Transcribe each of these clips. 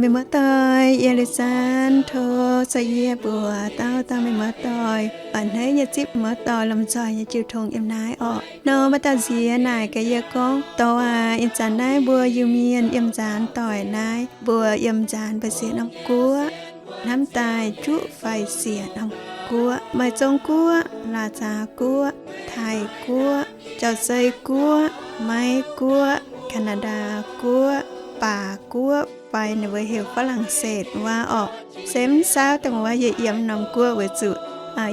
Mienh muoz-doic, yie Leiz Zaanv tov caux yie mbuox dauh dauh mienh muoz-doic, baac hneiv nyei zipv muoz-doic lomh nzoih nyei jiu tong yiem naaiv orqc. Nor maaih dauh nziex naaic gaax yie gorngv, Dorh aac, ih zanc naaiv mbuo Iu-Mienh yiem nzaanx doic naaiv, mbuo yiem nzaanx mbuo sienx norm guoqv, hnamv daaih juqv fai sienx norm guoqv, maaih Zong Guoqv, Laac Zaaux Guoqv, Taiv Guoqv, Jauv-Zei Guoqv, Meiv Guoqv, Kaa^naa^ndaa Guoqv, Baac Guoqv, fai ninh mbuo heuc Faa^lang^setv wuov orqc. Se mv saauv dongh wuov yie yiem norm guoqv weic zuqc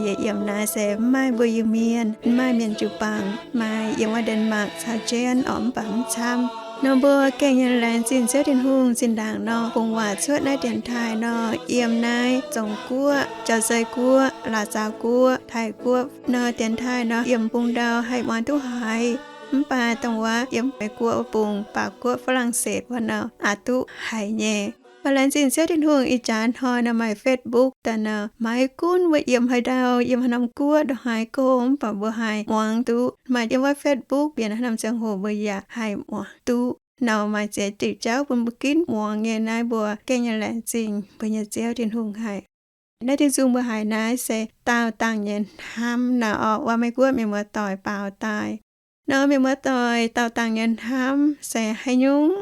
yie yiem naaiv se mv maaih mbuo Iu-Mienh, mv maaih mienh jiu-baang, maaih yiem wuov Denmark caux Germany orqc, mv baac mv camv. Nor mbuo gengh nyei laengz zingh Ziouv Tin-Hungh zinh ndaangc nor, bungx waac cuotv naaiv dienx taaih nor, yiem naaiv Zong Guoqv, Jauv-Zei Guoqv, Laac Zaaux Guoqv, Taiv Guoqv nor, dienx taaih nor yiem bung ndau haih muangx duqv haiz. Mv baac dongh wuov yiem Meiv Guoqv wuov bung, Baac Guoqv, Faa^lang^setv wuov nor, aqc duqv haiz nyei. Mv baac laengz zingh Ziouv Tin-Hungh, ih jaax hnoi nor maaih Facebook daaih nor, maiv gunv mbuo yiem haaix ndau, yiem haaix norm guoqv, ndongc haaix gong, mv baac mbuo haih muangx duqv. Maaih yiem wuov Facebook, mienh haaix norm ziangh hoc mbuo yaac haih muangx duqv. Nor maaih ziex diuc jauv bun mbuo ginv muangx nyei. Naaiv mbuo gengh nyei laengz zingh mbuo nyei Ziouv Tin-Hungh haic. Naaiv diuh nzung mbuo haiz naaiv se daauh dangh nyei hnamv nor orqc, waac Meiv Guoqv mienh muoz-doic baaux daaih. Nor mienh muoz-doic, daauh dangh nyei hnamv se haaix nyungc?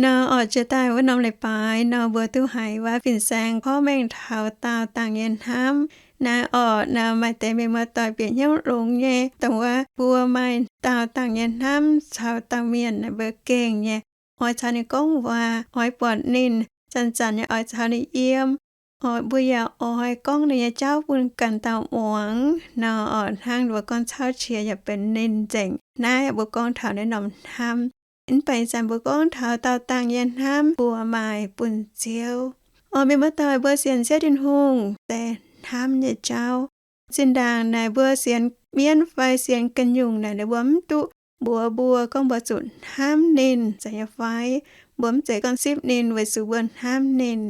Nor orqc, jiex daaih wuov norm leiz-baaix nor, mbuo duqv haiz wuov fin-saeng porv mengh taux daauh dangh nyei hnamv. Naaiv orqc, nor maaih deix mienh muoz-doic bieqc hnyouv longx nyei, dongh wuov mbuo maaih daauh dangh nyei hnamv caux dauh mienh naaic, mbuo gengh nyei oix caux ninh gorngv waac, oix buatc ninh, zanc-zanc nyei oix caux ninh yiem. Oix mbuo yaac oix gorngv ninh nyei jauv bun ganh dauh muangx nor orqc, hnangv mbuo gorngv cauv qiex yaac benx ninh nzengc. Naaiv mbuo gorngv taux naaiv norm hnamv. Mv baac ih zanc mbuo gorngv taux daauh dangh nyei hnamv mbuo maaih bun Ziouv. Orqc, mienh muoz-doic, mbuo sienx Ziouv Tin-Hungh se hnamv nyei jauv. Zinh ndaangc naaic mbuo sienx mienv fai sienx ganh nyungc naaic, ninh mbuo mv duqv mbuox mbuo gorngv mbuo zuqc hnamv ninh zeiz nyei fai? Mbuo mv zeiz gorngv sipv ninh weic zuqc mbuo hnamv ninh.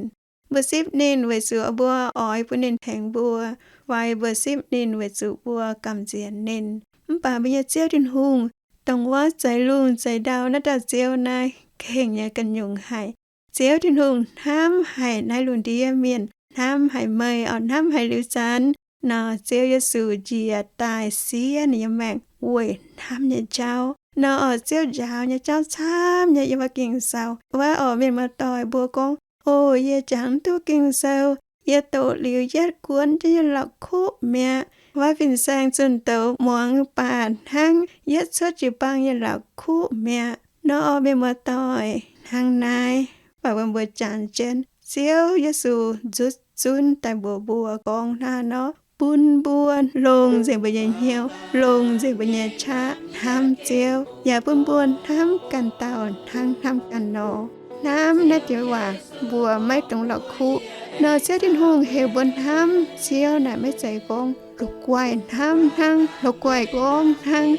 Mbuo sipv ninh weic zuqc mbuo oix bun ninh tengx mbuo, fai mbuo sipv ninh weic zuqc mbuo gamh nziex ninh. Mv baac mbuo nyei Ziouv Tin-Hungh, dongh wuov zeix lungh zeix ndau naaiv dauh Ziouv naaiv, gengh nyei ganh nyungc haic. Ziouv Tin-Hungh hnamv haic naaiv lungh ndiev mienh, hnamv haic meih, orqc, hnamv haic liuz zanc nor, Ziouv Yesu njiec daaih siev ninh nyei maengc weic hnamv nyei jauv. Nor orqc, Ziouv njaaux nyei jauv camv nyei yiem wuov Ging-Sou. Wuov orqc, mienh muoz-doic, mbuo gorngv, O, yie jangx mv duqv Ging-Sou. Yie doqc liuz yietv guon jienv nyei la'kuqv mi'aqv. Wuov fin-saeng zunh douz muangx baac hnangv yietv cuotv jiu-baang nyei la'kuqv mi'aqv. Nor orqc, mienh muoz-doic, hnangv naaiv, baac mbuo jangx jienv Ziouv Yesu nzutv zunv daaih mbuox mbuo gorngv hnangv nor, bun mbuo longc nzengc mbuo nyei hnyouv, longc nzengc mbuo nyei qaqv hnamv Ziouv, yaac bun mbuo hnamv ganh dauh hnangv hnamv ganh nor. Hnamv naaiv joux waac mbuo maiv dungx la'kuqv. Nor Ziouv Tin-Hungh heuc mbuo hnamv Ziouv naaic maiv zeiz gorngv la'guaih hnamv hnangv, la'guaih gorngv hnangv.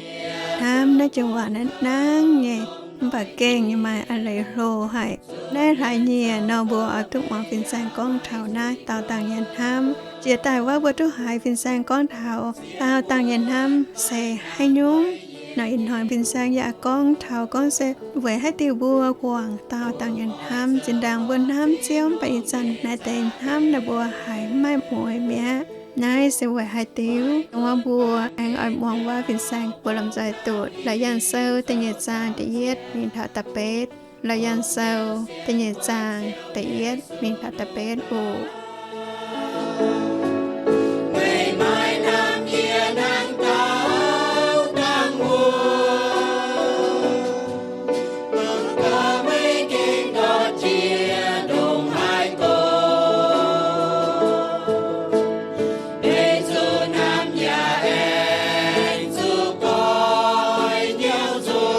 Hnamv naaiv joux waac naaiv nangv nyei, mv baac gengh nyei maaih a'leiz hlo haic. Naaiv hlaax nyieqc nor mbuo oix duqv muangx fin-saeng gorngv taux naaiv daauh dangh nyei hnamv. Jiex daaih wuov mbuo duqv haiz fin-saeng gorngv taux daauh dangh nyei hnamv se haaix nyungc. Nor ih hnoi fin-saeng yaac gorngv taux gorngv se weic haaix diuc mbuo guangc daauh dangh nyei hnamv. Zinh ndaangc mbuo hnamv Ziouv, mv baac ih zanc naaiv deix hnamv naaiv mbuo haiz mv maaih mueiz mi'aqv. Naaiv se weic haaix diuc? Dongh wuov mbuo aengx oix muangx wuov fin-saeng, mbuo lomh nzoih doqc Laauc Yaangh Sou da'nyeic zaang da'yietv mingh taux da'betv. Laauc Yaangh Sou da'nyeic zaang da'yietv mingh taux da'betv oc.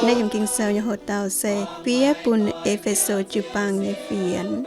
Naaiv yiem Ging-Sou nyei hoc-dauh se fiev bun E^fe^so jiu-baang nyei fienx.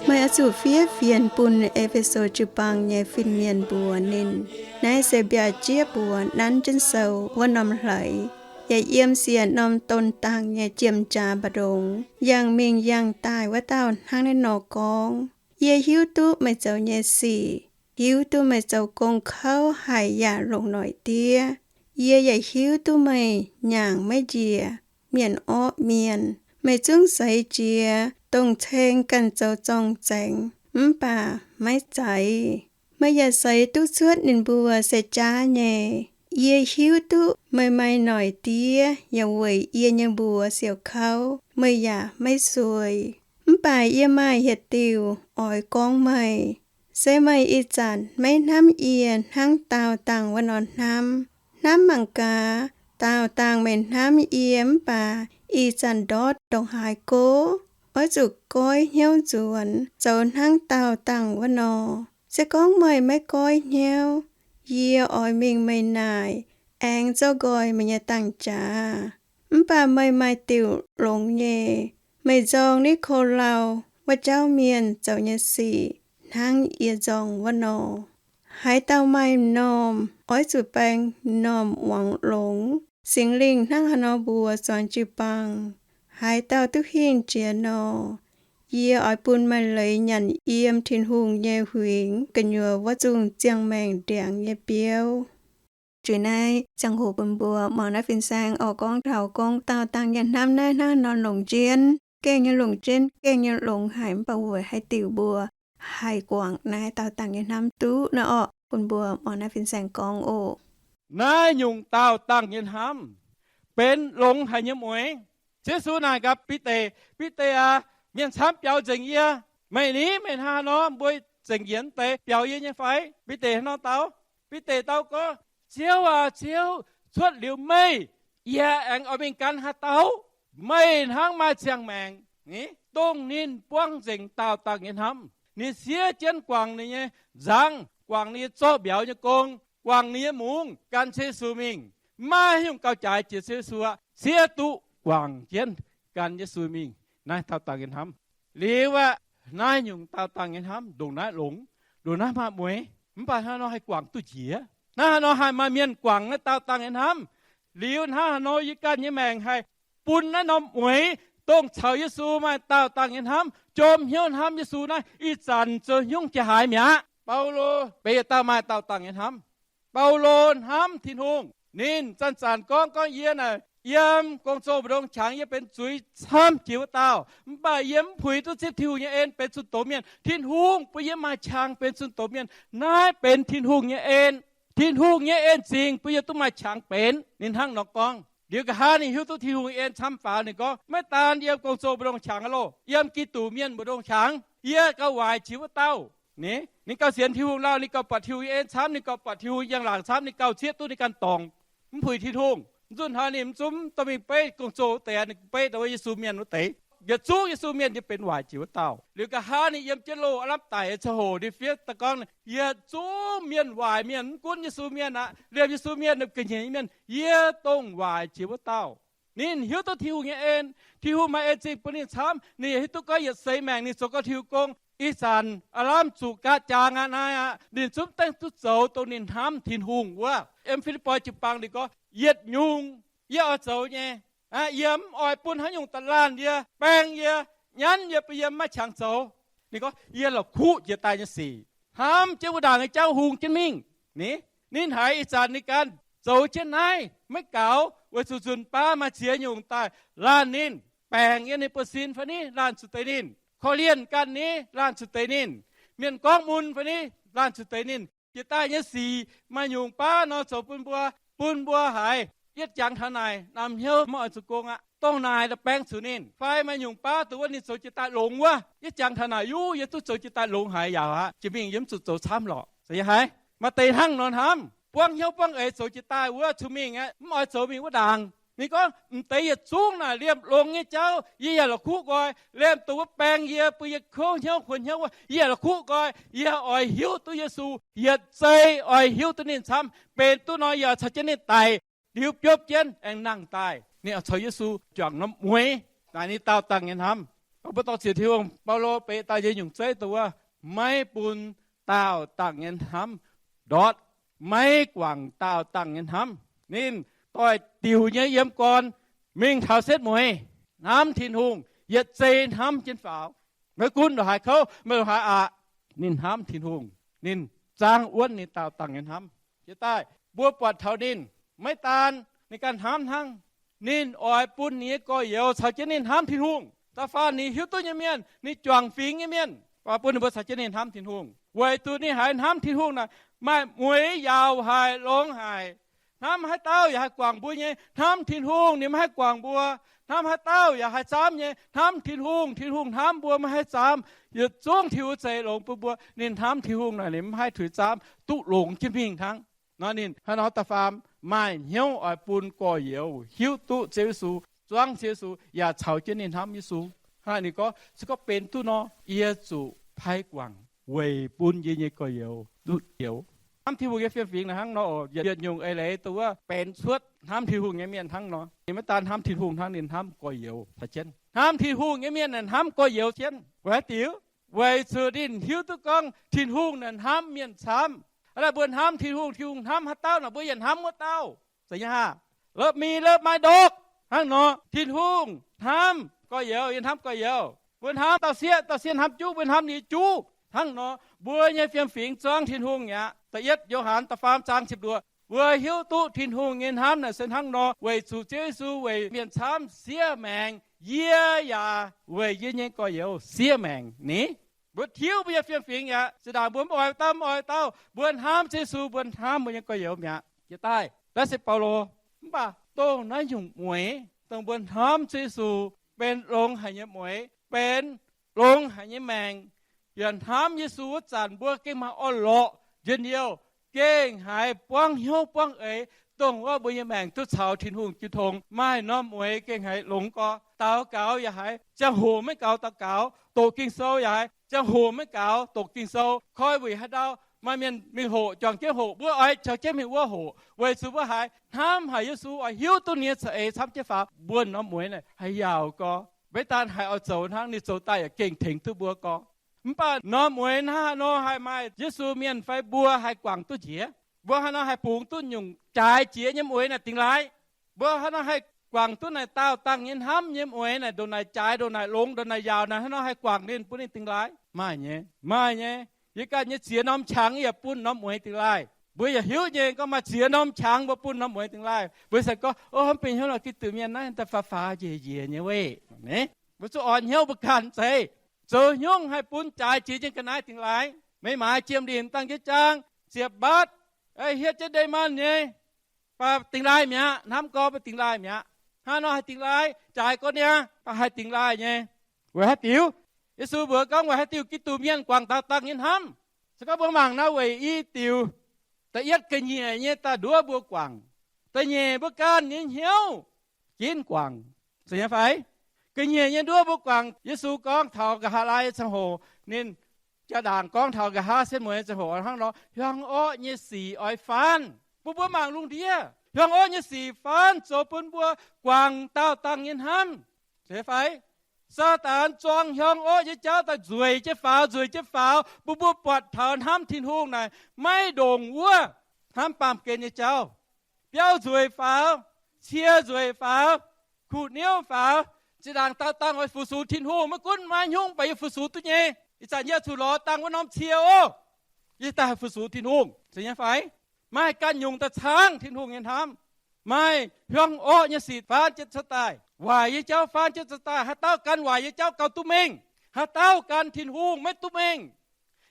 Meih oix zuqc fiev fienx bun E^fe^so jiu-baang nyei fin-mienh mbuox ninh, naaiv se mbiauz-jieqv mbuox nanv jienv sou wuov norm hleix, yaac yiem siec norm don dangh nyei jiem-jaax mba'ndongx, yangh mingh yangh daaih wuov dauh hnangv naaiv nor gorngv, Yie hiuv duqv meih zoux nyei sic, hiuv duqv meih zoux gong kouv haic yaac longc noic diev. Yie yaac hiuv duqv meih nyaangc maiv njiec, mienh orqv mienh, Meih zungv seix jiex dongh ceng ganh zoux zorng-zengx mv baac maiv zeiz. Meih yaac seix duqv cuotv ninh mbuo se jaav nyei. Yie hiuv duqv meih maaih noic diev yaac weic yie nyei mbuox siouc kouv, meih yaac maiv sueih. Mv baac yie maaih yietc diuc oix gorngv meih. Se meih ih zanc maiv hnamv yie hnangv daauh dangh wuov nor hnamv. Hnamv mangc gaax, daauh dangh meih hnamv yie mv baac ih zanc ndortv ndongc haaix gox, oix zuqc goiv hnyouv nzuonx zoux hnangv daauh dangh wuov nor. Se gorngv meih maiv goiv hnyouv, yie oix mingh meih naaic aengx zorqv nqoi meih nyei dangh jaax. Mv baac meih maaih diuc longx nyei. Meih nzorng Nikolauv wuov jauv mienh zoux nyei sic hnangv yie nzorng wuov nor. Haaix dauh maaih m'normh oix zuqc baeng m'normh muangx longx. Singx Lingh hnangv haaix nor mbuox zuangx jiu-baang, haaix dauh duqv hingh jiex nor, yie oix bun maaih leiz nyanc yiem Tin-Hungh nyei huingx gu'nyuoz wuov zungh ziangh maengc ndiangx nyei biouv. Zuqc naaiv ziangh hoc bun mbuo muangx naaiv fin-saeng oix gorngv taux gorngv daauh dangh nyei hnamv naaiv hnangv haaix nor longc jienv, gengh nyei longc jienv, gengh nyei longx haic mv baac weic haaix diuc mbuo haih guangc naaiv daauh dangh nyei hnamv duqv naaiv orqc. Bun mbuo muangx naaiv fin-saeng gorngv oc. Naaiv nyungc daauh dangh nyei hnamv benx longx haic nyei mueix. Yesu naaic gaax Bide, Bide aac, mienh camv biaux nzengc yie. Meih ni, meih hnangv haaix nor mbuo zengc njiec mv deix biaux yie nyei fai? Bide hnangv haaix nor dau? Bide dau gorngv, Ziouv aac, Ziouv, cuotv liuz meih, yie aengx oix mingh gan haaix dauh? Meih hnangv maaih ziangh maengc ni, dongh ninh buangv nzengc daauh dangh nyei hnamv. Ninh siev jienv guangc ninh nyei nzangv, guangc ninh nyei zorqv mbiauz nyei gong, guangc ninh nyei mungz gan Ziouv Yesu mingh. Maiv maaih haaix nyungc gauh jaaix jiex Ziouv Yesu aqv. Siev duqv guangc jienv gan Yesu mingh. Naaiv daauh dangh nyei hnamv. Liuz aqv, naaiv nyungc daauh dangh nyei hnamv ndongc naaiv longx, ndongc naaiv maaih mueix, mv baac hnangv haaix nor haih guangc duqv njiec? Hnangv haaix nor haih maaih mienh guangc naaiv daauh dangh nyei hnamv? Liuz hnangv haaix nor yie ganh nyei maengc haih bun naaiv norm mueix, dongh caux Yesu maaih daauh dangh nyei hnamv, jomc hnyouv hnamv Yesu naaiv, ih zanc zoux hnyouv jiex haaix mi'aqv? Baulo benx yietc dauh maaih daauh dangh nyei hnamv. Baulo hnamv Tin-Hungh. Ninh zanc-zanc gorngv, gorngv, Yie naaic yiem gong-zoh mbu'ndongx qangx yie benx zuiz camv jiex wuov dauh, mv baac yie mv puix duqv zipv Tin-Hungh nyei en benx zunh doz mienh. Tin-Hungh bun yie maaih qangx benx zunh doz mienh. Naaiv benx Tin-Hungh nyei en. Tin-Hungh nyei en-zingh bun yie duqv maaih qangx benx. Ninh hnangv nor gorngv. Liuz nqa'haav ninh hiuv duqv Tin-Hungh nyei en camv faaux, ninh gorngv, Maiv daan yiem gong-zoh mbu'ndongx qangx aqv loh, yiem Giduc mienh mbu'ndongx qangx yie gauh waaic jiex wuov dauh. Ninh, ninh gauh sienx Tin-Hungh lauh, ninh gauh buatc Tin-Hungh nyei en camv, ninh gauh buatc Tin-Hungh njang-laangc camv, ninh gauh cieqv duqv ninh ganh dorngc, mv puix Tin-Hungh. Mv zunh hnoi ninh mv zunv dorh mingh beiv gong-zoh wuov deix, ninh beiv dongh wuov Yesu mienh wuov deix. Yietc zungv Yesu mienh yie benx waaic jiex wuov dauh. Liuz nqa'haav ninh yiem jienv loh aav lamh daic nyei ziangh hoc, ninh fiev daaih gorngv, Yietc zungv mienh waaic mienh, mv gunv Yesu mienh aqv, liemh Yesu mienh, ga'nyiec nyei mienh, yie dongh waaic jiex wuov dauh. Ninh hiuv duqv Tin-Hungh nyei en. Tin-Hungh maaih en-zingh bun ninh camv. Ninh yaac hiuv duqv gorngv yietc seix maengc ninh zoux gong Tin-Hungh gong, ih zanc aav lamh zuqc ga'jangx aqv naaiv aqv. Ninh zungv dengh duqv zoux dongh ninh hnamv Tin-Hungh wuov. Yiem Fi^lipv^poi jiu-baang ninh gorngv, Yietc nyungc yie oix zoux nyei, yie mv oix bun haaix nyungc da'laanh yie, baeng yie, nyanv yie, bun yie maiv qangx zoux. Ninh gorngv, Yie la'kuqv jiex daaih nyei sic, hnamv jienv wuov ndaangc nyei jauv hungx jienv mingh. Ni, ninh haiz ih zanc ninh ganh zoux jienv naaiv maiv gaux, weic zuqc nzunc baav maaih ziex nyungc daaih laanh ninh. Baengc yiem ninh buonv-sin fai ni laanh zuqc deix ninh, korv-lienh ganh ni laanh zuqc deix ninh, mienh gorngv mun fai ni laanh zuqc deix ninh. Jiex daaih nyei sic maaih nyungc baav nor zoux bun mbuo, bun mbuo haiz yietv jangx taux naaic, naamh hnyouv maiv oix zuqc gong aqv. Dongh naaic la'baeng zuqc ninh. Fai maaih nyungc baav dongh wuov ninh zoux jiex daaih longx wuov, yietv jangx taux naaic, Yuv, yie duqv zoux jiex daaih longx haic yaac aqv, jiex mingh yie mv zuqc zoux camv lorqc. Zeiz nyei haic. Maaih deix hnangv nor hnamv, buangv hnyouv buangv eix zoux jiex daaih wuov, zuqc mingh aqv, mv oix zoux mingh wuov ndaangc. Ninh gorngv, M'deix yietc zungv naaic liemh longx nyei jauv yie yaac la'kuqv nqoi. Liemh dongh wuov baeng yie, bun yie kouv hnyouv, kuonx hnyouv wuov, yie yaac la'kuqv nqoi. Yie oix hiuv duqv Yesu yietc zei, oix hiuv duqv ninh camv. Benx duqv nor, yie oix caux jienv ninh daic, liuz biopv jienv aengx nangh daaih. Ninh oix caux Yesu juangc norm mueix. Naaic ninh daauh dangh nyei hnamv. Mbuo dorh ziec Tin-Hungh, Baulo benx daaih nyei nyungc zeiv dongh wuov, maiv bun daauh dangh nyei hnamv ndortv, maiv guangc daauh dangh nyei hnamv. Ninh doix-diuc nyei yiem gorn, mingh taux setv mueiz, hnamv Tin-Hungh, yietc zei hnamv jienv faaux. Maiv gunv ndongc haaix kouv, maiv ndongc haaix aqc, ninh hnamv Tin-Hungh. Ninh zaangv wuonv ninh daauh dangh nyei hnamv. Jiex daaih mbuo buatc taux ninh, maiv daan ninh ganh hnamv hnangv, Ninh oix bun ninh nyei gorx-youz caux jienv ninh hnamv Tin-Hungh. Da'faanh ninh hiuv duqv nyei mienh, ninh juangc fingx nyei mienh, oix bun ninh mbuo caux jienv ninh hnamv Tin-Hungh, weic zuqc ninh haiz hnamv Tin-Hungh naaic maaih mueix, yaauc haic, longx haic. Hnamv haaix dauh yaac haih guangc mbuo nyei. Hnamv Tin-Hungh ninh maiv haih guangc mbuo. Hnamv haaix dauh yaac haih zaamv nyei. Hnamv Tin-Hungh, Tin-Hungh hnamv mbuo, maiv haih zaamv. Yietc zungv Tin-Hungh zeix longx bun mbuo. Ninh hnamv Tin-Hungh naaic ninh maiv haih tuix zaamv, duqv longx jienv mingh hnangv. Nor ninh hnangv nor da'faam maaih hnyouv oix bun gorx-youz hiuv duqv Ziouv Yesu, zuangv Ziouv Yesu, yaac caux jienv ninh hnamv Yesu. Hnangv naaic ninh gorngv, se gorngv benx duqv nor, yie zuqc pai guangc weic bun yie nyei gorx-youz duqv njoux. Hnamv Tin-Hungh nyei fiem-fingx naaic hnangv nor oc. Yietc nyungc eix leiz dongh wuov benx cuotv hnamv Tin-Hungh nyei mienh hnangv nor, ninh maiv daan hnamv Tin-Hungh hnangv, ninh hnamv gorx-youz caux jienv. Hnamv Tin-Hungh nyei mienh naaic hnamv gorx-youz jienv. Weic haaix diuc? Weic zuqc ninh hiuv duqv gorngv Tin-Hungh naaic hnamv mienh camv. Hnangv naaic mbuo hnamv Tin-Hungh, Tin-Hungh hnamv haaix dauh naaic mbuo yaac hnamv wuov dauh. Zeiz nyei haah? Love me, love my dog. Hnangv nor Tin-Hungh hnamv gorx-youz, yie hnamv gorx-youz. Mbuo hnamv dauh sieqv, dauh sieqv hnamv juv, mbuo hnamv ninh nyei juv. Hnangv nor mbuo nyei fiem-fingx zuangv Tin-Hungh mi'aqv. Da'yietv Yo^han da'faam zaang ziepc luoqc, mbuo hiuv duqv Tin-Hungh nyei hnamv naaic se hnangv nor, weic zuqc Ziouv Yesu weic mienh camv siev maengc, yie yaac weic yie nyei gorx-youz siev maengc ni. Mbuo tiuv mbuo nyei fiem-fingx aqv. Zinh ndaangc mbuo mv oix dauh mv oix dauh, mbuo hnamv Ziouv Yesu, mbuo hnamv mbuo nyei gorx-youz mi'aqv. Jiex daaih, naaiv se Baulo. Mv baac dongh naaiv nyungc mueiz, dongh mbuo hnamv Ziouv Yesu benx longx haic nyei mueiz, benx longx haic nyei maengc, yaac hnamv Yesu wuov zanc mbuo gengh maaih orn-lorqc njien-youh, gengh haiz buangv hnyouv buangv eix, dongh wuov mbuo nyei maengc duqv caux Tin-Hungh jiu tong. Maaih norm mueiz gengh haiz longx gorx. Daux gaux yaac haiz ziangh hoc maiv gaux daux gaux, doqc Ging-Sou yaac haiz ziangh hoc maiv gaux doqc Ging-Sou. Koi wuic haaix ndau maaih mienh mingh hoqc, juangc jienv hoqc, mbuo oix caux jienv mingh wuov hoqc, weic zuqc mbuo haiz hnamv haic Yesu, oix hiuv duqv ninh nyei za'eix camv jienv faaux. Mbuo norm mueiz naaic haiz yaauc gorx. Maiv daan haiz oix zoux hnangv, ninh zoux daaih yaac gengh tengx duqv mbuo gorx. Mv baac norm mueiz hnangv haaix nor haih maaih Yesu mienh fai mbuo haih guangc duqv njiec? Mbuo haaix nor haih bungx duqv nyungc jaaix jiex nyei mueiz naaic dingx laaix? Mbuo haaix nor haih guangc duqv naaic daauh dangh nyei hnamv nyei mueiz naaic, ndongc naaic jaaix, ndongc naaic longx, ndongc naaic yaauc naaic, haaix nor haih guangc ninh, bun ninh dingx laaix? Maaih nyei, maaih nyei. Yie ganh nyei ziex norm qangx yaac bun norm mueiz dingx laaih. Mbuo yaac hiuv nyei gorngv maaih ziex norm qangx mbuo bun norm mueiz dingx laaih. Mbuo se gorngv, o, mv baac hnyouv lorqc, Giduc mienh naaiv daaih faaux faaux njiec njiec nyei weic. Mbuo zuqc orn hnyouv mbuo ganh zeiz. Zoux haaix nyungc haih bun jaaix jiex nyei ga'naaiv dingx laaix? Meih maaiz jiem-lingc dangh jiex jaang, ziepc mbatv, hietv jienv ndeic-maanh nyei, baac dingx laaih mi'aqv. Hnamv gorngv baac dingx laaih mi'aqv. Hnangv nor haih dingx laaih, jaaix gorngv niaa, baac haih dingx laaih nyei. Weic haaix diuc? Yesu mbuox gorngv weic haaix diuc Giduc mienh guangc daauh dangh nyei hnamv. Se gorngv mbuo mangc nor, weic i diuc. Da'yietv, ga'nyiec nyei daaih nduov mbuo guangc. Da'nyeic, mbuo ganh nyei hnyouv ginv guangc. Zeiz nyei fai? Ga'nyiec nyei nduov mbuo guangc. Yesu gorngv taux nqa'haav laai nyei ziangh hoc, ninh jaa-ndaangc gorngv taux nqa'haav setv mueiz nyei ziangh hoc hnangv nor, hiuang orqv nyei sic oix faanv. Bun mbuo mangc lungh ndiev hiuang orqv nyei sic faanv zoux bun mbuo guangc daauh dangh nyei hnamv. Zeiz fai? Saadaan zuangx hiuang orqv nyei jauv daaih nzueic jienv faaux, nzueic jienv faaux, bun mbuo buatc taux hnamv Tin-Hungh naaic maiv ndongc wuov hnamv baamh gen nyei jauv. Biauv nzueic faaux, cie nzueic faaux, kuh niouv faaux, zinh ndaangc daauh dangh oix fu-sux Tin-Hungh, maiv gunv maaih nyungc baac yie fu-sux duqv nyei. Ih zanc yie zuqc lorz dangh wuov norm cie oc, yie daaih haih fu-sux Tin-Hungh. Zeiz nyei fai? Maaih ganh nyungc daaih caangv Tin-Hungh nyei hnamv. Maaih hiuang orqv nyei sic faanv jienv cuotv daaih, waaic nyei jauv faanv jienv cuotv daaih. Haaix dauh gan waaic nyei jauv gauh duqv mengh. Haaix dauh gan Tin-Hungh maiv duqv mengh.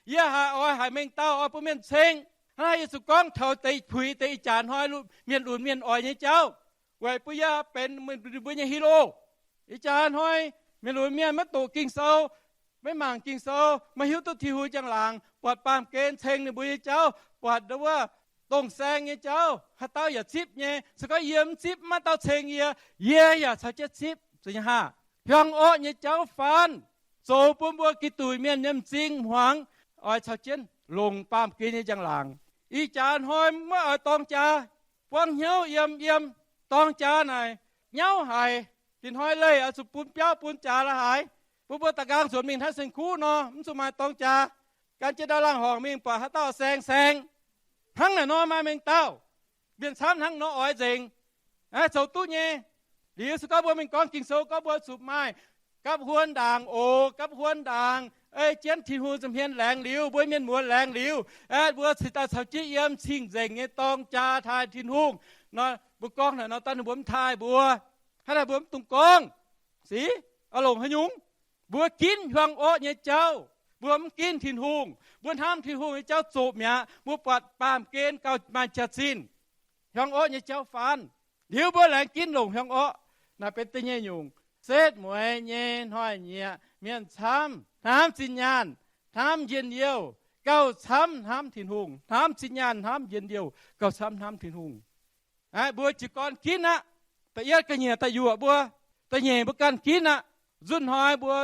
Yie haiz oix haiz mengh dauh oix bun mienh ceng. Hnangv naaiv yie zuqc gorngv taux deix puix deix ih jaax hnoi mienh lunx mienh oix nyei jauv, weic bun yie benx ninh mbuo nyei hero. Ih jaax hnoi mienh lunx mienh maiv doqc Ging-Sou, maiv mangc Ging-Sou, maiv hiuv duqv Tin-Hungh njang-laangc, buatc baamh gen ceng ninh mbuo nyei jauv, buatc wuov dongh saeng nyei jauv, haaix dauh yaac zipv nyei. Se gorngv yie mv zipv, maiv maaih dauh ceng yie, yie yaac caux jienv zipv. Zeiz nyei haah? Hiuang orqv nyei jauv faanv zoux bun mbuo Giduc mienh nyei m'zing hmuangx oix caux jienv longc baamh gen nyei njang-laangc. Ih jaax hnoi maiv oix dorng jaa, buangv hnyouv yiem yiem, dorng jaa naaic nyauv haic. Ih hnoi leih oix zuqc bun biauv bun jaax la'haaix, bun mbuo da'nqaang nzuonx mingh hnangv saeng-kuv nor, mv zuqc maaih dorng jaa. Gan jienv ndau laangh horngc mingh buatc haaix dauh saeng-saeng. Hnangv naaic nor maaih mengh dauh. Mienh camv hnangv nor oix nzengc. Aa, zoux duqv nyei. Liuz se gorngv mbuo mingh gorngv Ging-Sou gorngv mbuo zuqc maaih gapv huon ndaangc oc, gapv huon ndaangc, ei jienv Tin-Hungh nza'hmien laengz liuz, mbuo mienh muoz laengz liuz, aeqv, mbuo cingx daaih caux jienv yiem cing-nzengc nyei dorng jaa taaih Tin-Hungh. Nor mbuo gorngv naaic nor, daaih ninh mbuo mv taaih mbuo. Hnangv naaic mbuo mv dungx gorngv. Sic, oix longc haaix nyungc? Mbuo ginv hiuang orqv nyei jauv. Mbuo mv ginv Tin-Hungh. Mbuo hnamv Tin-Hungh nyei jauv zoqc mi'aqv. Mbuo buatc baamh gen gauh maaih jaax-zinh, hiuang orqv nyei jauv faanv. Liuz mbuo laengz ginv longc hiuang orqv. Naaic benx da'nyeic nyungc. Setv mueiz nyei hnoi-nyieqc mienh camv hnamv zinh nyaanh, hnamv njien-youh, gauh camv hnamv Tin-Hungh. Hnamv zinh nyaanh, hnamv njien-youh, gauh camv hnamv Tin-Hungh. Aa, mbuo jiez gorn ginv aqv. Da'yietv ga'nyiec da'yuoqc mbuo, da'nyeic mbuo ganh ginv aqv. Nzunc hnoi mbuo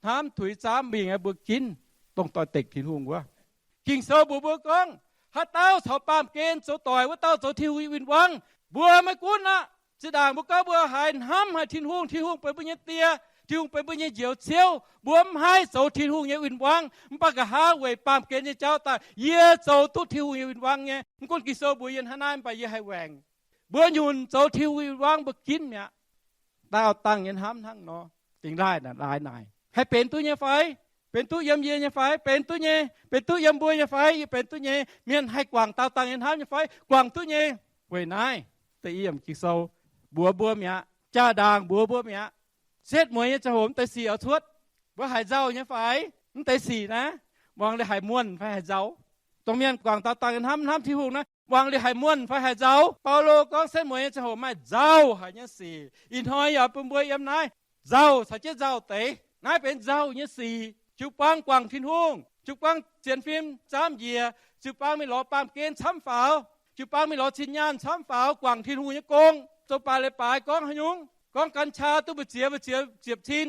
hnamv tuix zaamv mingh, mbuo ginv dongh doix-dekc Tin-Hungh wuov. Ging-Sou mbuox mbuo gorngv, haaix dauh caux baamh gen zoux doic, wuov dauh zoux Tin-Hungh nyei win-wangv. Mbuo maiv gunv aqv. Zinh ndaangc mbuo gorngv mbuo haiz hnamv haic Tin-Hungh, Tin-Hungh benx mbuo nyei Die, Tin-Hungh benx mbuo nyei Njoux Ziouv, mbuo mv haih zoux Tin-Hungh nyei win-wangv. Mv baac nqa'haav weic baamh gen nyei jauv daaih, yie zoux duqv Tin-Hungh nyei win-wangv nyei. Mv gunv Ging-Sou mbuox yie hnangv naaiv, mv baac yie haih waengc. Mbuo nyunc zoux Tin-Hungh win-wangv mbuo ginv mi'aqv. Daauh dangh nyei hnamv hnangv nor, dingx laaih laaix naaic, haih benx duqv nyei fai? Benx duqv yiem yie nyei fai? Benx duqv nyei. Benx duqv yiem mbuo nyei fai? Yie benx duqv nyei. Mienh haih guangc daauh dangh nyei hnamv nyei fai? Guangc duqv nyei. Weic naaiv deix yiem Ging-Sou mbuox mbuo mi'aqv. Jaa-ndaangc mbuox mbuo mi'aqv. Setv mueiz nyei ziangh hoc mv deix sic oix cuotv. Mbuo haiz nzauh nyei fai? Mv deix sic naaiv, muangx liuz haiz muonh fai haiz nzauh? Dongh mienh guangc daauh dangh nyei hnamv, hnamv Tin-Hungh naaiv, muangx liuz haiz muonh fai haiz nzauh? Baulo gorngv setv mueiz nyei ziangh hoc maaih nzauh haic nyei sic. Ih hnoi yaac bun mbuo yiem naaiv nzauh caux jienv nzauh deix. Naaiv benx nzauh nyei sic. Jiu-baang guangc Tin-Hungh, jiu-baang sienx fim zaamv njiec, jiu-baang mingh lorz baamh gen camv faaux, jiu-baang mingh lorz cin nyaanh camv faaux, guangc Tin-Hungh nyei gong. Zoux baaix leiz baaix gorngv haaix nyungc? Gorngv กัญชา duqv mbu'ziex, mbu'ziex ziepc cin.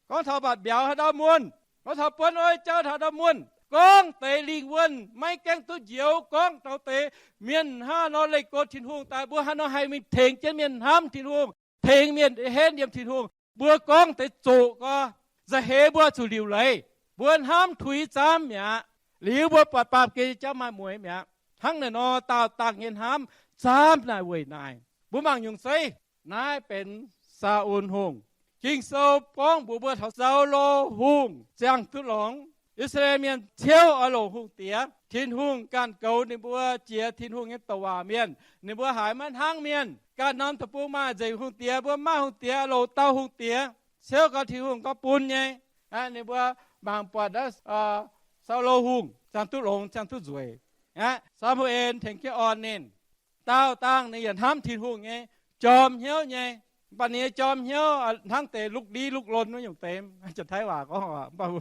Gorngv taux mbatc mbiauz haaix ndau muonh, gorngv taux buonv-oix jauv haaix ndau muonh, gorngv deix lingh wuonh maiv gaengh duqv njoux, gorngv taux deix mienh hnangv nor leih go Tin-Hungh daaih, mbuo hnangv nor haih mingh tengx jienv mienh hnamv Tin-Hungh, tengx mienh henv yiem Tin-Hungh. Mbuo gorngv deix zoqc gau, nza'heix mbuo zuqc liuc leiz. Mbuo hnamv tuix zaamv mi'aqv. Liuz mbuo buatc baamh gen nyei jauv maaih mueiz mi'aqv. Hnangv naaiv nor, daauh dangh nyei hnamv zaamv naaic weic naaic. Mbuo mangc nyungc zeiv. Naaiv benx Saa^on Hungh. Ging-Sou gorngv mbuox mbuo taux Saulo Hungh ziangh duqv longx. I^saa^laa^en Mienh ciouv oix longc hungh diex. Tin-Hungh ganh goux ninh mbuo jiex Tin-Hungh nyei douc waac mienh. Ninh mbuo haiz maiv hnangv mienh. Ganh norm deic-bung maaih nzengc hungh diex, mbuo mv maaih hungh diex, longc dauh hungh diex. Ciouv gau Tin-Hungh gorngv bun nyei. Ninh mbuo mangc buatc Saulo Hungh ziangh duqv longx, ziangh duqv nzueic. Aqv, Saa^mu^en tengx jienv orn ninh. Daauh dangh ninh yaac hnamv Tin-Hungh nyei, jorm hnyouv nyei. Mv baac ninh nyei jorm hnyouv hnangv deix lukv ndiv lukv lon wuov nyungc deix. Janx-Taiv waac gorngv, mv baac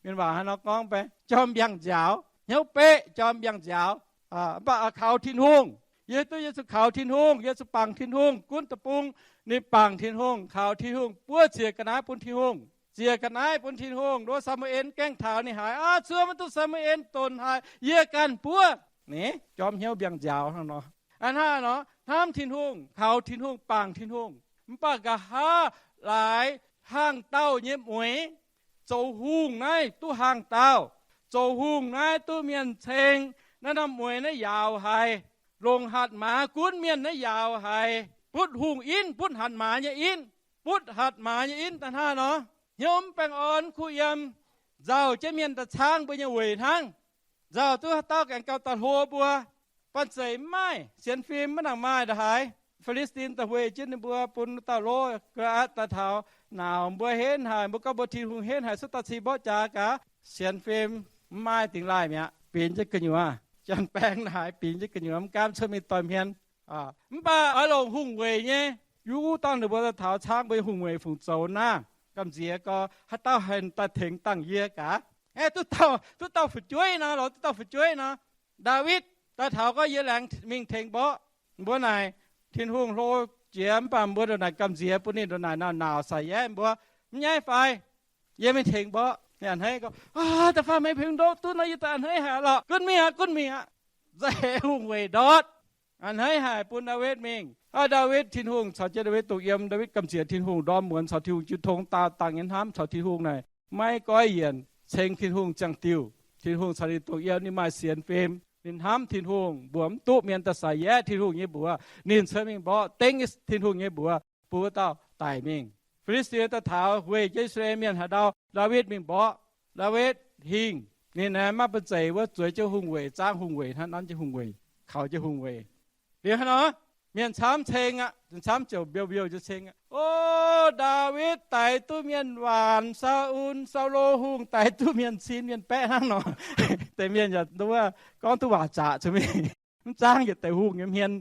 mienh waac hnangv nor gorngv, jorm mbiangh-nziaaux, hnyouv beqv, jorm mbiangh-nziaaux. Mv baac kaux Tin-Hungh. Yie duqv Yesu, kaux Tin-Hungh, Yesu bangc Tin-Hungh, gunv deic-bung ninh bangc Tin-Hungh, kaux Tin-Hungh, buov ziec ga'naaiv bun Tin-Hungh. Ziec ga'naaiv bun Tin-Hungh, nduov Saa^mu^en gaengh taux ninh haiz, aav, cuotv maiv duqv Saa^mu^en donx haic, yie ganh buov. Ni, jorm hnyouv mbiangh-nziaaux hnangv nor. Hnangv nor, hnamv Tin-Hungh, kaux Tin-Hungh, bangc Tin-Hungh. Mv baac nqa'haav laaix hnaangx-daauh nyei mueix, zoux hungh naaiv duqv hnaangx-daauh, zoux hungh naaiv duqv mienh ceng, naaiv norm mueix naaiv yaauc haic, longc hatc maaz gunv mienh naaiv yaauc haic, butv hungh inv, butv hatc maaz nyei inv, butv hatc maaz nyei inv da'hnangv nor, hnyouv mv baengh orn, kuh yiem, nzauh jienv mienh daaih caangv mbuo nyei weic hnangv. Nzauh duqv haaix dauh aengx gauh daaih hlo mbuo. Banh zeic mv maaih, sienx fim maiv nangc maaih ndongc haaix. Fi^li^saa^din daaih huei jienv ninh mbuo, bun dauh lov Go^li^aatv daaih taux, nauc mbuo henv haic, mbuo gorngv mbuo Tin-Hungh henv haic, cuotv dauh cing mborqv jaax gaax. Sienx fim mv maaih dingx laaih mi'aqv, binc jienv gu'nyuoz. Janx-baeng naaic binc jienv gu'nyuoz, mv gaamv cuotv mingh doix hmien. Mv baac oix longc hungh weic nyei. Yie wuov dangh ninh mbuo daaih taux caangv mbuo nyei hungh weic fungc zoux naaiv, gamh nziex gau, haaix dauh haih daaih tengx dangh yie gaax? Aeqv, duqv dauh, duqv dauh fu'jueiv nor, lorz duqv dauh fu'jueiv nor. Ndaawitv daaih taux gorngv, yie laengz mingh tengx mborqv. Mbuo naaic, Tin-Hungh hlo jiex, mv baac mbuo ndongc naaic gamh nziex bun ninh ndongc naaic naaic nauc sai-yaeqv mbuo, mv nyaiv fai? Yie mingh tengx mborqv. Ninh a'hneiv gorngv, da'faanh meih mbenc ndoqv duqv nor, yie daaih a'hneiv haic lorqc. Gunv mingh aqv, gunv mingh aqv. Nza'heix hungh weic ndortv. A'hneiv haic bun Ndaawitv mingh. Aa, Ndaawitv, Tin-Hungh caux jienv Ndaawitv doqc yiem, Ndaawitv gamh nziex Tin-Hungh, ndorm muonz caux Tin-Hungh jiu tong, daauh dangh nyei hnamv caux Tin-Hungh naaic maiv goiv yienc, ceng Tin-Hungh ziangh diuh. Tin-Hungh caux ninh doqc yiem, ninh maaih sienx fim, ninh hnamv Tin-Hungh, mbuox mv duqv mienh daaih sai-yaeqv Tin-Hungh nyei mbuox. Ninh cuotv mingh mborqv, dengv Tin-Hungh nyei mbuox, bun wuov dauh daic mingh. Fi^li^saa^din daaih taux, weic jienv I^saa^laa^en Mienh haaix ndau, Ndaawitv mingh mborqv. Ndaawitv hingh, ninh aeqv, maiv banh zeic wuov, zueiz jienv hungh weic, zaangv hungh weic hnangv, nanv jienv hungh weic, kaux jienv hungh weic. Liuz hnangv nor, mienh camv ceng aqv, camv ziouc mbiouh mbiouh jienv ceng aqv. O, Ndaawitv daix duqv mienh waanc, Saulon, Saulo Hungh daix duqv mienh cin mienh baeqv hnangv nor. Deix mienh yaac nduov gorngv duqv waac zaqc zuqc mingh. Mv zaangv yietc deix hungh nyei hmien.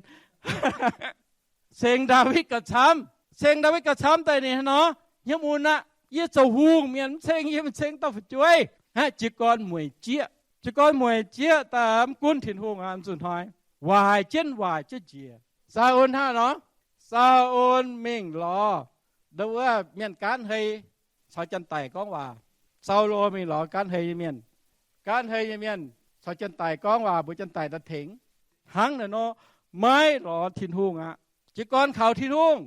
Ceng Ndaawitv gauh camv. Ceng Ndaawitv gauh camv daaih ninh nor, hnyouv mun aqv. Yie zoux hungh mienh mv ceng yie, mv ceng dauh fu'jueiv. Aqv, jiez gorn mueic jieqv. Jiez gorn mueic jieqv daaih mv gunv Tin-Hungh aqv, zuqc hnoi waaic jienv waaic jienv njiec. Saulon hnangv nor, Saulon mingh lorz ndau wuov mienh gaanv hei caux janx-daic gorngv waac. Saulo mingh lorz gaanv hei nyei mienh. Gaanv hei nyei mienh caux janx-daic gorngv waac, mbuox janx-daic daaih tengx. Hnangv naaiv nor, maiv lorz Tin-Hungh aqv. Jiez gorn kaux Tin-Hungh,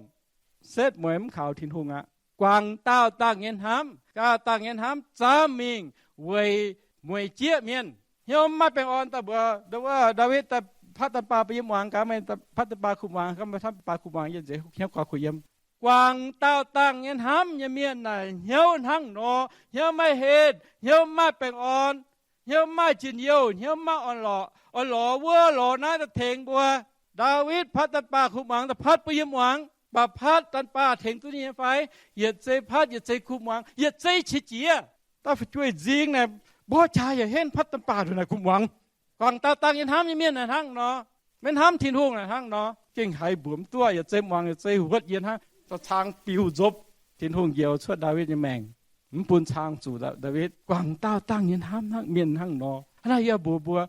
setv mueiz mv kaux Tin-Hungh aqv. Guangc daauh dangh nyei hnamv, daauh dangh nyei hnamv zaamv mingh weic mueic jieqv mienh. Hnyouv maiv baengh orn daaih mbuox ndau wuov Ndaawitv daaih, patv daanh baah bun yie muangx gaax, meih patv daanh baah kuh muangx, patv daanh baah kuh muangx, yie nziex hnyouv guaax kuh yiem. Guangc daauh dangh nyei hnamv nyei mienh naaic hnyouv hnangv nor, hnyouv maiv henh, hnyouv maiv baengh orn, hnyouv maiv njien-youh, hnyouv maiv orn-lorqc. Oix lorz wuov lorz naaiv daaih tengx mbuo. Ndaawitv patv daanh baah kuh muangx daaih patv bun yie muangx, mv baac patv daanh baah tengx duqv ninh nyei fai? Yietc zei patv, yietc zei kuh muangx, yietc zei qiex jiez. Dauh fu'jueiv nzing naaic, mborqv jaax yaac henv patv daanh baah ndongc naaic kuh muangx. Guangc daauh dangh nyei hnamv nyei mienh naaic hnangv nor. Maiv hnamv Tin-Hungh naaic hnangv nor. Gengh haiz mbuox mv duqv, yietc zei muangx yietc zei huotv yie hnangv. Caux cang biux nzopv. Tin-Hungh njoux cuotv Ndaawitv nyei maengc, mv bun cang zuqc Ndaawitv. Guangc daauh dangh nyei hnamv hnangv mienh hnangv nor. Hnangv naaiv yie mbuox mbuo,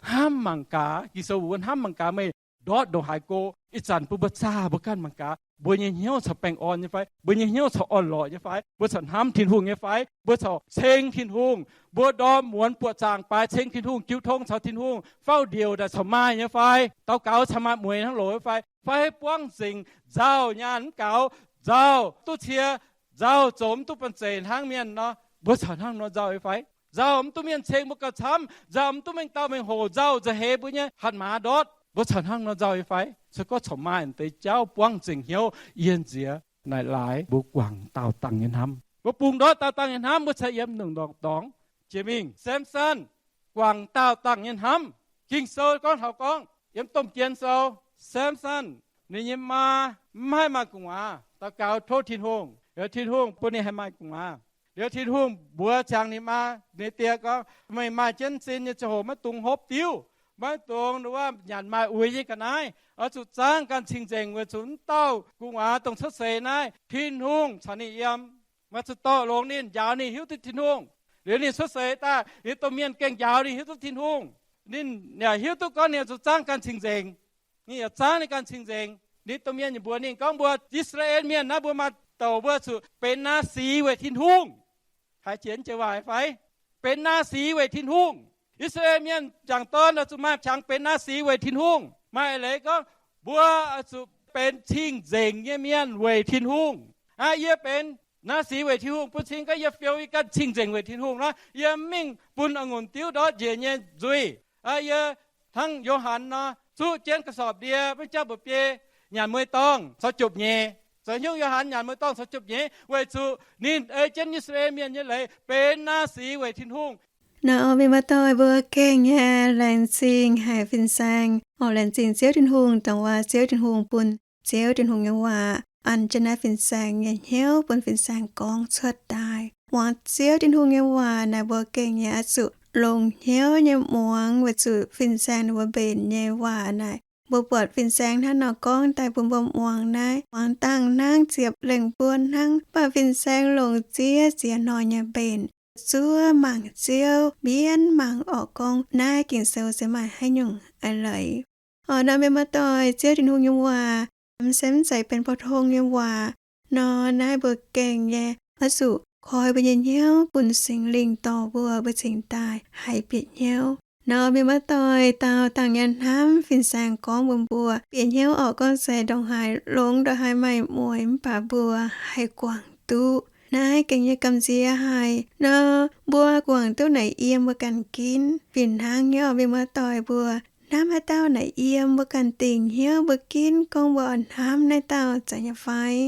hnamv mangc gaax. Ging-Sou mbuox hnamv mangc gaax meih ndortv ndongc haaix go. Ih zanc bun mbuo zaah mbuo ganh mangc gaax, mbuo nyei hnyouv corc baengh orn nyei fai? Mbuo nyei hnyouv corc orn-lorqc nyei fai? Mbuo corc hnamv Tin-Hungh nyei fai? Mbuo corc ceng Tin-Hungh? Mbuo ndorm muonz buoqc zaangc baaix ceng Tin-Hungh, jiu tong caux Tin-Hungh, fav-ndiev daaih corc maaih nyei fai? Daux gaux corc maaih mueiz hnangv loz nyei fai? Fai buangv nzengc nzauh nyaanh mv gaux, nzauh duqv cie, nzauh zoux mv duqv banh zeic hnangv mienh nor, mbuo corc hnangv nor nzauh nyei fai? Nzauh mv duqv mienh ceng mbuo gauh camv, nzauh mv duqv mengh dauh mengh hoc, nzauh nza'heix mbuo nyei hatc maaz ndortv, mbuo corc hnangv nor nzauh nyei fai? Se gorngv corc maaih deix jauv buangv nzengc hnyouv, yie nziex naaic laaix mbuo guangc daauh dangh nyei hnamv. Mbuo bungx ndortv daauh dangh nyei hnamv, mbuo cingx yiem ndongc ndorngc dorngx jiex mingh. Samson guangc daauh dangh nyei hnamv. Ging-Sou gorngv taux gorngv yiem Domh Jien Sou, Samson ninh nyei maa mv haih maaih gu'nguaaz. Daux gaux tov Tin-Hungh, liuz Tin-Hungh bun ninh haih maaih gu'nguaaz. Liuz Tin-Hungh mbuox ziangx ninh maa ninh die gorngv, meih maaih jienv sin nyei ziangh hoc maiv dungx hopv diuv, maiv dungx wuov nyanc maaih uix nyei ga'naaiv. Oix zuqc zaangv ganh cing-nzengc weic zuqc wuov dauh gu'nguaaz dongh cuotv seix naaiv Tin-Hungh caux ninh yiem. Meih zuqc dorh longx ninh, njaaux ninh hiuv duqv Tin-Hungh. Liuz ninh cuotv seix daaih, ninh domh mienh gengh njaaux ninh hiuv duqv Tin-Hungh. Ninh yaac hiuv duqv gorngv ninh oix zuqc zaangv ganh cing-nzengc. Ninh yaac zaangv ninh ganh cing-nzengc. Ninh domh mienh yaac mbuox ninh gorngv, mbuo I^saa^laa^en Mienh naaiv mbuo maaih douc mbuo zuqc benx naa six weic Tin-Hungh. Haiz jiex jiex waac fai? Benx naa six weic Tin-Hungh. I^saa^laa^en Mienh jangc dorn oix zuqc maaih qangx benx naa six weic Tin-Hungh. Maaih eix leiz gorngv, mbuo oix zuqc benx cing-nzengc nyei mienh weic Tin-Hungh. Aa, yie benx naa six weic Tin-Hungh bun cing gorngv yie fiou yie ganh cing-nzengc weic Tin-Hungh nor, yie mv mingh bun a'ngunc diuv ndortv njiec nyei nzuih. Aa, yie hnangv Yo^han nor, zuqv jienv ga'sorpc ndie, maiv jauv mba'biei, nyanc mueiz-dorngh caux jopc nyeiz. Zoux hnyouv Yo^han nyanc mueiz-dorngh caux jopc nyeiz weic zuqc ninh ei jienv I^saa^laa^en Mienh nyei leiz benx naa six weic Tin-Hungh. Naaiv orqc, mienh muoz-doic mbuo gengh nyei laengz zingh haic fin-saeng. Orqc, laengz zingh Ziouv Tin-Hungh dongh waac Ziouv Tin-Hungh bun. Ziouv Tin-Hungh nyei waac an jienv naaiv fin-saeng nyei hnyouv bun fin-saeng gorngv cuotv daaih. Muangx Ziouv Tin-Hungh nyei waac naaic, mbuo gengh nyei oix zuqc longx hnyouv nyei muangx weic zuqc fin-saeng ninh mbuo mbenc nyei waac naaic. Mbuo buatc fin-saeng hnangv nor gorngv daaih bun mbuo muangx naaiv, muangx dangh hnangv ziepc lengh buon hnangv, mv baac fin-saeng longc ziex ziex hnoi nyei mbenc, zuov mangc Ziouv, mbienv mangc orqc gorngv naaiv Ging-Sou se maaih haaix nyungc eix leiz. Orqc, naaiv mienh muoz-doic, Ziouv Tin-Hungh nyei waac mv se mv zeiz benx pou-tong nyei waac. Nor naaiv mbuo gengh nyei oix zuqc koi mbuo nyei hnyouv bun Singx Lingh dorh mbuo, mbuo cingx daaih haih bieqc hnyouv. Nor mienh muoz-doic, daauh dangh nyei hnamv fin-saeng gorngv mbuox mbuo, bieqc hnyouv orqc gorngv se ndongc haaix longx ndongc haaix maaih mueiz mv baac mbuo haih guangc duqv. Naaiv gengh nyei gamh nziex haic. Nor mbuo guangc duqv naaic yiem mbuo ganh ginv. Fih hnangv nyei orqc, mienh muoz-doic, mbuo hnamv haaix dauh naaic yiem mbuo ganh dingc hnyouv mbuo ginv gorngv mbuo oix hnamv naaiv dauh zeiz nyei fai?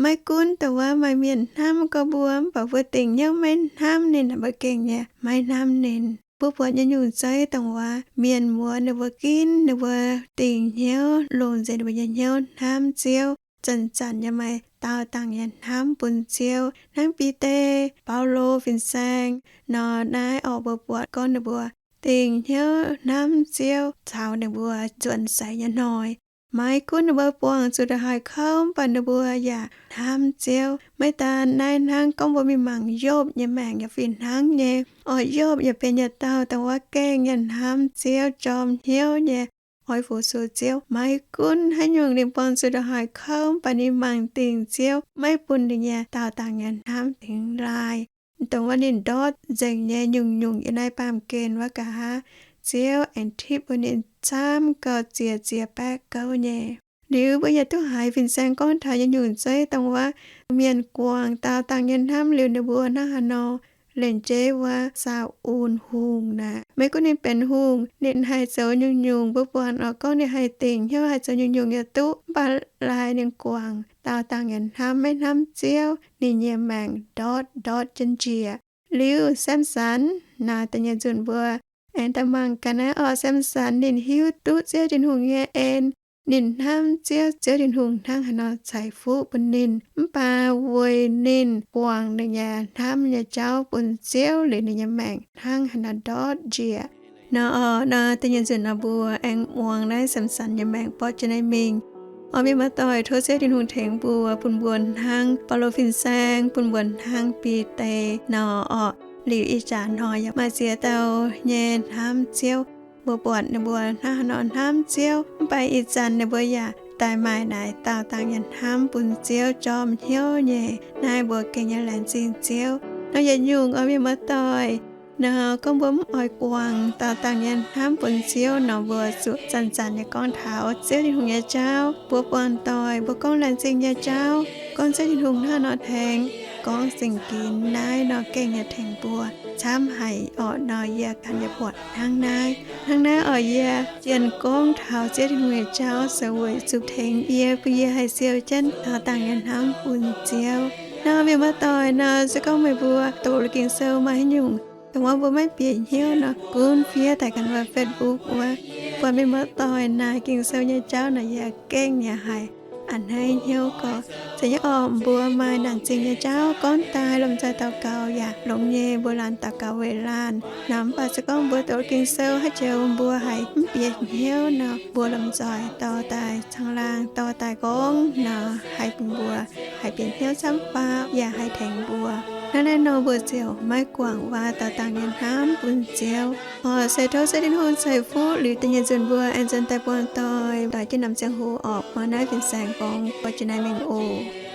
Maiv gunv dongh wuov maaih mienh hnamv gorx mbuo mv baac mbuo dingc hnyouv maiv hnamv ninh, mbuo gengh nyei maiv hnamv ninh. Mbuo buatc nyei nyungc zeiv dongh wuov mienh muoz ninh mbuo ginv ninh mbuo dingc hnyouv longc nzengc ninh mbuo nyei hnyouv hnamv Ziouv. zanc-zanc yaac maaih daauh dangh nyei hnamv bun Ziouv. Hnangv Bide, Baulo fin-saeng nor, naaiv orqc, mbuo buatc gorngv ninh mbuo dingc hnyouv hnamv Ziouv caux ninh mbuo nzuonx seix nyei hnoi. Maiv gunv ninh mbuo buangh zuqc ndongc haaix kouv, mv baac ninh mbuo yaac hnamv Ziouv. Maiv daan naaiv, hnangv gorngv mbuo mingh mangc Yopv nyei maengc yaac fih hnangv nyei. Orqc, Yopv yaac benx yietc dauh dongh wuov gaengh nyei hnamv Ziouv, jorm hnyouv nyei, oix fu-sux Ziouv. Maiv gunv haaix nyungc ninh buangh zuqc ndongc haaix kouv, mv baac ninh mangc dingc Ziouv maiv bun ninh nyei daauh dangh nyei hnamv tengx laaih. Dongh wuov ninh ndortv nzengc nyei nyungc-nyungc yiem naaiv baamh gen wuov nqa'haav, Ziouv aengx tipv bun ninh camv gauh ziex ziex baeqv gouv nyei. Liuz mbuo yaac duqv haiz fin-saeng gorngv taux nyei nyungc zeiv dongh wuov mienh guangc daauh dangh nyei hnamv liuz ninh mbuo hnangv haaix nor. Lengc jeiv wuov Saa^un Hungh naaic, maiv gunv ninh benx hungh, ninh haih zoux nyungc-nyungc, mbuo buatc orqc, gorngv ninh haih dingc hnyouv haih zoux nyungc-nyungc yaac duqv, mv baac laaix ninh guangc daauh dangh nyei hnamv, maiv hnamv Ziouv, ninh nyei maengc ndortv ndortv jienv njiec. Liuz Samson naaic, da'nyeic nzunc mbuo aengx daaih mangc gaax naaiv orqc, Samson ninh hiuv duqv Ziouv Tin-Hungh nyei en, ninh hnamv Ziouv, Ziouv Tin-Hungh hnangv haaix nor ceix fuqv bun ninh, mv baac weic ninh guangc ninh nyei hnamv nyei jauv bun Ziouv liuz, ninh nyei maengc hnangv haaix nor ndortv njiec. Nor orqc, nor da'nyeic nzunc nor mbuo aengx muangx naaiv Samson nyei maengc borqv jienv naaiv mingh. Orqc, mienh muoz-doic, tov Ziouv Tin-Hungh tengx mbuo, bun mbuo hnangv Baulo fin-saeng, bun mbuo hnangv Bide nor orqc. Liuz ih jaax hnoi yaac maaih ziex dauh nyei hnamv Ziouv. Mbuo buatc ninh mbuo hnangv haaix nor hnamv Ziouv, mv baac ih zanc ninh mbuo yaac daaih maaih naaic daauh dangh nyei hnamv bun Ziouv, jorm hnyouv nyei. Naaiv mbuo gengh nyei laengz zingh Ziouv. Nor yietc nyungc, orqc, mienh muoz-doic, nor gorngv mbuo mv oix guangc daauh dangh nyei hnamv bun Ziouv nor, mbuo zuqc zanc-zanc nyei gorngv taux Ziouv Tin-Hungh nyei jauv. Mbuo buangh doic, mbuo gorngv laengz zingh nyei jauv, gorngv Ziouv Tin-Hungh hnangv haaix nor tengx, gorngv zingh ginx naaiv nor gengh nyei tengx mbuo camv haic orqc. Nor yie ganh nyei buatc hnangv naaiv. Hnangv naaiv orqc, yie jienh gorngv taux Ziouv Tin-Hungh nyei jauv se weic zuqc tengx yie, bun yie haih siou jienv daauh dangh nyei hnamv bun Ziouv. Nor mienh muoz-doic, nor se gorngv meih mbuo doqc liuz Ging-Sou maaih haaix nyungc dongh wuov mbuo maiv bieqc hnyouv nor, gunv fiev daaih ganh wuov Facebook wuov, buatc mienh muoz-doic naaic Ging-Sou nyei jauv nor, yie gengh nyei haih a'hneiv hnyouv gorx. Zeiz nyei orqc, mbuo maaih naanc zingh nyei jauv gorngv daaih, lomh nzoih daux gaux yaac longx nyei, mbuo laanh daux gaux weic laanh nor. Mv baac se gorngv mbuo doqc Ging-Sou haaix joux mbuo haiz mv bieqc hnyouv nor, mbuo lomh nzoih dorh daaih caangh laangh, dorh daaih gorngv nor, haih bun mbuo haih bieqc hnyouv camv faaux, yaac haih tengx mbuo. Hnangv naaiv nor mbuo ziouc maiv guangc waac daauh dangh nyei hnamv bun Ziouv. Orqc, se tov Ziouv Tin-Hungh ceix fuqv liuz da'nyeic nzunc mbuo aengx nzuonx daaih buangh doic, doix jienv norm ziangh hoc orqc, muangx naaiv fin-saeng gorngv buatc jienv naaiv mingh oc.